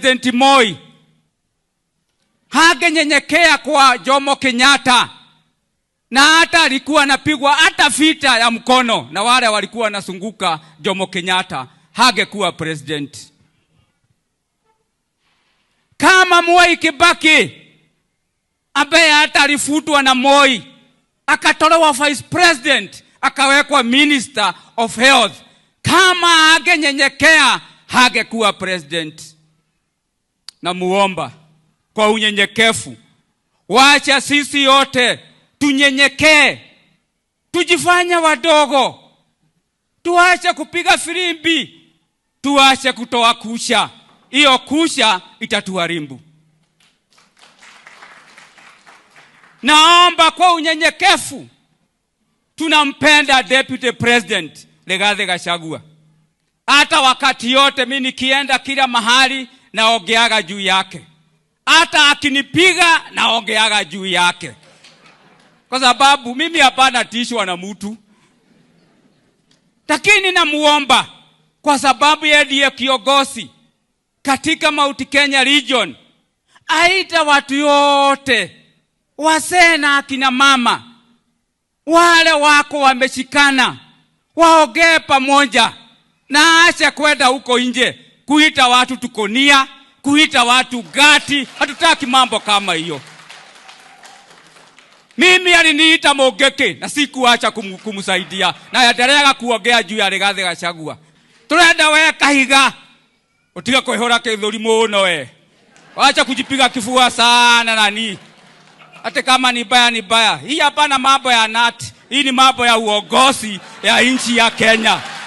President Moi hangenyenyekea kwa Jomo Kenyatta, na hata alikuwa anapigwa hata vita ya mkono na wale walikuwa wanasunguka Jomo Kenyatta, hangekuwa president. Kama Mwai Kibaki ambaye hata alifutwa na Moi akatolewa vice president akawekwa minister of health, kama hangenyenyekea hangekuwa president. Namuomba kwa unyenyekevu, wacha sisi yote tunyenyekee, tujifanye wadogo, tuache kupiga filimbi, tuache kutoa kusha. Hiyo kusha itatuharibu. Naomba kwa unyenyekevu, tunampenda Deputy President Rigathi Gachagua. Hata wakati yote mimi nikienda kila mahali naongeaga juu yake. Hata akinipiga naongeaga juu yake. Kwa sababu mimi hapana tishwa na mtu. Lakini namuomba kwa sababu yeye ndiye kiongozi katika Mount Kenya region, aita watu yote, wazee na akina mama, wale wako wameshikana, waongee pamoja, na acha kwenda huko nje kuita watu tukonia, kuita watu gati. Hatutaki mambo kama hiyo. Mimi aliniita Mogeke na sikuacha kumsaidia, na endelea kuongea juu ya Rigathi Gachagua. Turenda we Kahiga, utiga kwihura kithuri muno we. Wacha kujipiga kifua sana nani. Hata kama ni baya ni baya. Hii hapana mambo ya nati. Hii ni mambo ya uongozi ya nchi ya Kenya.